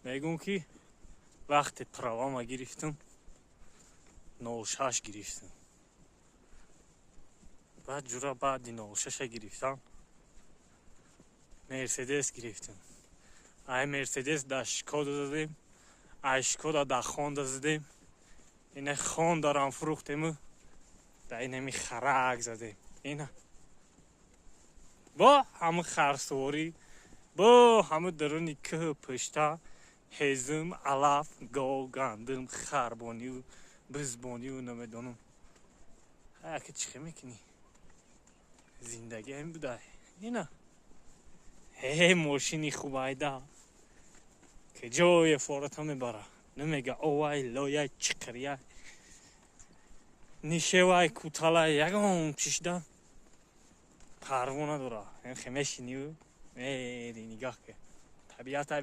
Мегӯм, ки вақте правама гирифтам, 06 гирифтам. Баъд, ҷура, баъди 06-а гирифтам, Мерседес гирифтам. Ай Мерседес да Шкода задем, ай Шкода да Хонда задем. Ина Хондарам фурӯхтему да инами харак задем. Ина бо ҳама харсуворӣ, бо ҳама даруни кӯҳу пушта, ҳезум, алаф, гов, гандум, харбонию бизбонию намедонам. Ака, чӣ хел мекунӣ? Зиндагӣ ҳамин буда. Ина ҳе, мошини хуб айда, ки ҷое фората мебара, намега овай, лояй, чиқиряй, нишевай, куталай, ягон чишда парво надора. Хе мешинию мери, нигоҳ ки табиата.